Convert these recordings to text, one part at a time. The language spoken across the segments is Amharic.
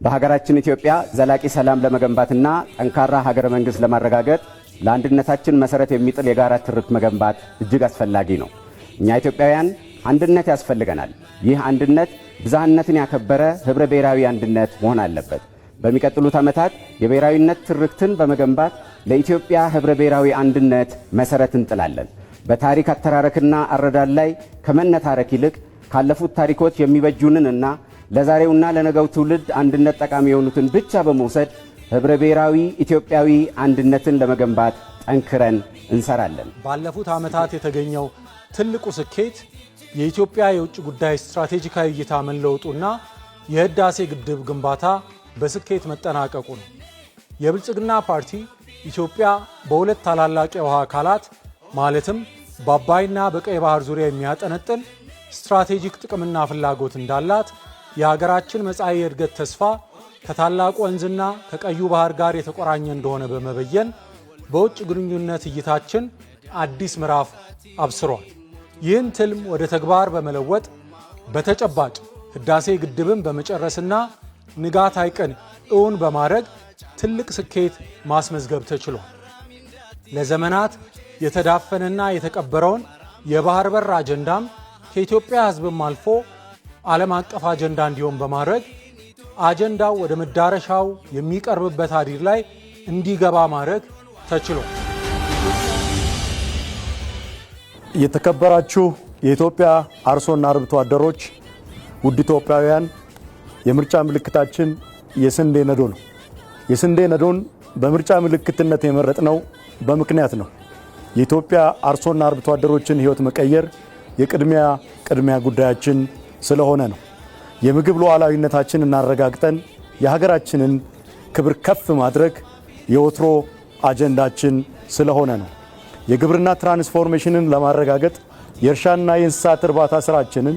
በሀገራችን ኢትዮጵያ ዘላቂ ሰላም ለመገንባትና ጠንካራ ሀገረ መንግስት ለማረጋገጥ ለአንድነታችን መሰረት የሚጥል የጋራ ትርክት መገንባት እጅግ አስፈላጊ ነው። እኛ ኢትዮጵያውያን አንድነት ያስፈልገናል። ይህ አንድነት ብዝሃነትን ያከበረ ህብረ ብሔራዊ አንድነት መሆን አለበት። በሚቀጥሉት ዓመታት የብሔራዊነት ትርክትን በመገንባት ለኢትዮጵያ ህብረ ብሔራዊ አንድነት መሰረት እንጥላለን። በታሪክ አተራረክና አረዳድ ላይ ከመነታረክ ይልቅ ካለፉት ታሪኮች የሚበጁንን እና ለዛሬውና ለነገው ትውልድ አንድነት ጠቃሚ የሆኑትን ብቻ በመውሰድ ህብረ ብሔራዊ ኢትዮጵያዊ አንድነትን ለመገንባት ጠንክረን እንሰራለን። ባለፉት ዓመታት የተገኘው ትልቁ ስኬት የኢትዮጵያ የውጭ ጉዳይ ስትራቴጂካዊ እይታ መለወጡና የህዳሴ ግድብ ግንባታ በስኬት መጠናቀቁ ነው። የብልጽግና ፓርቲ ኢትዮጵያ በሁለት ታላላቅ የውሃ አካላት፣ ማለትም በአባይና በቀይ ባህር ዙሪያ የሚያጠነጥን ስትራቴጂክ ጥቅምና ፍላጎት እንዳላት፣ የሀገራችን መጻኢ የእድገት ተስፋ ከታላቁ ወንዝና ከቀዩ ባህር ጋር የተቆራኘ እንደሆነ በመበየን በውጭ ግንኙነት እይታችን አዲስ ምዕራፍ አብስሯል። ይህን ትልም ወደ ተግባር በመለወጥ በተጨባጭ ህዳሴ ግድብን በመጨረስና ንጋት ሐይቅን እውን በማድረግ ትልቅ ስኬት ማስመዝገብ ተችሏል። ለዘመናት የተዳፈነና የተቀበረውን የባህር በር አጀንዳም ከኢትዮጵያ ሕዝብም አልፎ ዓለም አቀፍ አጀንዳ እንዲሆን በማድረግ አጀንዳው ወደ መዳረሻው የሚቀርብበት ሀዲድ ላይ እንዲገባ ማድረግ ተችሏል። የተከበራችሁ የኢትዮጵያ አርሶና አርብቶ አደሮች፣ ውድ ኢትዮጵያውያን፣ የምርጫ ምልክታችን የስንዴ ነዶ ነው። የስንዴ ነዶን በምርጫ ምልክትነት የመረጥነው በምክንያት ነው። የኢትዮጵያ አርሶና አርብቶ አደሮችን ሕይወት መቀየር የቅድሚያ ቅድሚያ ጉዳያችን ስለሆነ ነው። የምግብ ሉዓላዊነታችንን አረጋግጠን የሀገራችንን ክብር ከፍ ማድረግ የወትሮ አጀንዳችን ስለሆነ ነው። የግብርና ትራንስፎርሜሽንን ለማረጋገጥ የእርሻና የእንስሳት እርባታ ስራችንን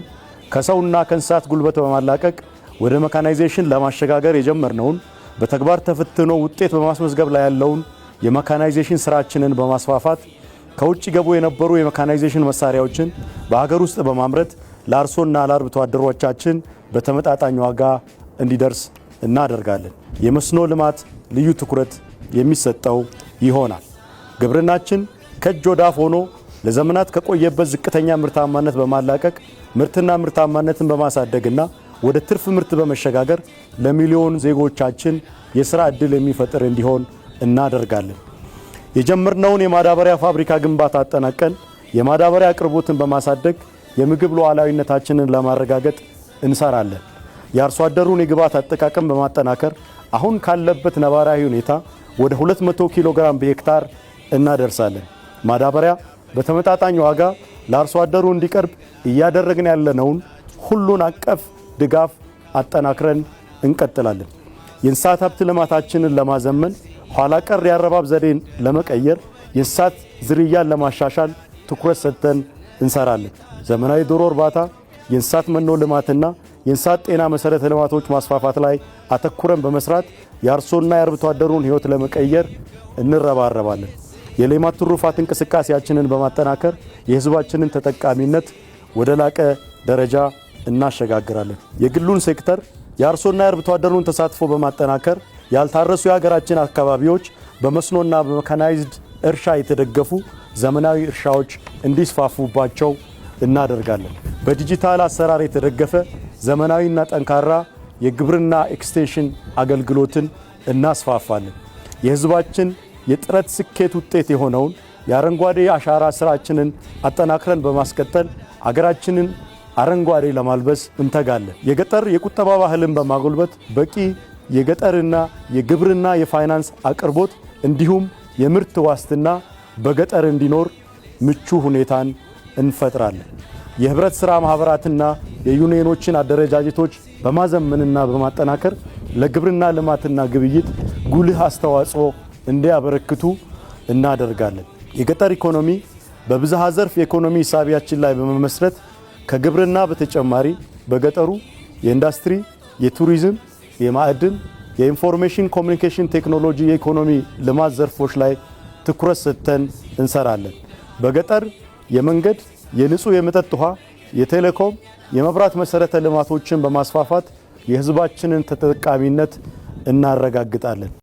ከሰውና ከእንስሳት ጉልበት በማላቀቅ ወደ መካናይዜሽን ለማሸጋገር የጀመርነውን፣ በተግባር ተፈትኖ ውጤት በማስመዝገብ ላይ ያለውን የመካናይዜሽን ስራችንን በማስፋፋት፣ ከውጭ ይገቡ የነበሩ የመካናይዜሽን መሳሪያዎችን በሀገር ውስጥ በማምረት ለአርሶና ለአርብቶ አደሮቻችን በተመጣጣኝ ዋጋ እንዲደርስ እናደርጋለን። የመስኖ ልማት ልዩ ትኩረት የሚሰጠው ይሆናል። ግብርናችን ከእጅ ወደ አፍ ሆኖ ለዘመናት ከቆየበት ዝቅተኛ ምርታማነት በማላቀቅ ምርትና ምርታማነትን በማሳደግና ወደ ትርፍ ምርት በመሸጋገር ለሚሊዮን ዜጎቻችን የስራ ዕድል የሚፈጥር እንዲሆን እናደርጋለን። የጀመርነውን የማዳበሪያ ፋብሪካ ግንባታ አጠናቀን የማዳበሪያ አቅርቦትን በማሳደግ የምግብ ሉዓላዊነታችንን ለማረጋገጥ እንሰራለን። የአርሶ አደሩን የግብዓት አጠቃቀም በማጠናከር አሁን ካለበት ነባራዊ ሁኔታ ወደ 200 ኪሎ ግራም በሄክታር እናደርሳለን። ማዳበሪያ በተመጣጣኝ ዋጋ ለአርሶ አደሩ እንዲቀርብ እያደረግን ያለነውን ሁሉን አቀፍ ድጋፍ አጠናክረን እንቀጥላለን። የእንስሳት ሀብት ልማታችንን ለማዘመን፣ ኋላ ቀር የአረባብ ዘዴን ለመቀየር፣ የእንስሳት ዝርያን ለማሻሻል ትኩረት ሰጥተን እንሰራለን። ዘመናዊ ዶሮ እርባታ፣ የእንስሳት መኖ ልማትና የእንስሳት ጤና መሰረተ ልማቶች ማስፋፋት ላይ አተኩረን በመስራት የአርሶና የአርብቶ አደሩን ሕይወት ለመቀየር እንረባረባለን። የሌማት ትሩፋት እንቅስቃሴያችንን በማጠናከር የሕዝባችንን ተጠቃሚነት ወደ ላቀ ደረጃ እናሸጋግራለን። የግሉን ሴክተር የአርሶና የአርብቶ አደሩን ተሳትፎ በማጠናከር ያልታረሱ የሀገራችን አካባቢዎች በመስኖና በመካናይዝድ እርሻ የተደገፉ ዘመናዊ እርሻዎች እንዲስፋፉባቸው እናደርጋለን። በዲጂታል አሰራር የተደገፈ ዘመናዊና ጠንካራ የግብርና ኤክስቴንሽን አገልግሎትን እናስፋፋለን። የሕዝባችን የጥረት ስኬት ውጤት የሆነውን የአረንጓዴ አሻራ ስራችንን አጠናክረን በማስቀጠል አገራችንን አረንጓዴ ለማልበስ እንተጋለን። የገጠር የቁጠባ ባህልን በማጎልበት በቂ የገጠርና የግብርና የፋይናንስ አቅርቦት እንዲሁም የምርት ዋስትና በገጠር እንዲኖር ምቹ ሁኔታን እንፈጥራለን። የህብረት ሥራ ማኅበራትና የዩኒየኖችን አደረጃጀቶች በማዘመንና በማጠናከር ለግብርና ልማትና ግብይት ጉልህ አስተዋጽኦ እንዲያበረክቱ እናደርጋለን። የገጠር ኢኮኖሚ በብዝሃ ዘርፍ የኢኮኖሚ ሳቢያችን ላይ በመመስረት ከግብርና በተጨማሪ በገጠሩ የኢንዱስትሪ፣ የቱሪዝም፣ የማዕድን፣ የኢንፎርሜሽን ኮሚኒኬሽን ቴክኖሎጂ የኢኮኖሚ ልማት ዘርፎች ላይ ትኩረት ሰጥተን እንሰራለን። በገጠር የመንገድ፣ የንጹህ የመጠጥ ውሃ፣ የቴሌኮም፣ የመብራት መሰረተ ልማቶችን በማስፋፋት የህዝባችንን ተጠቃሚነት እናረጋግጣለን።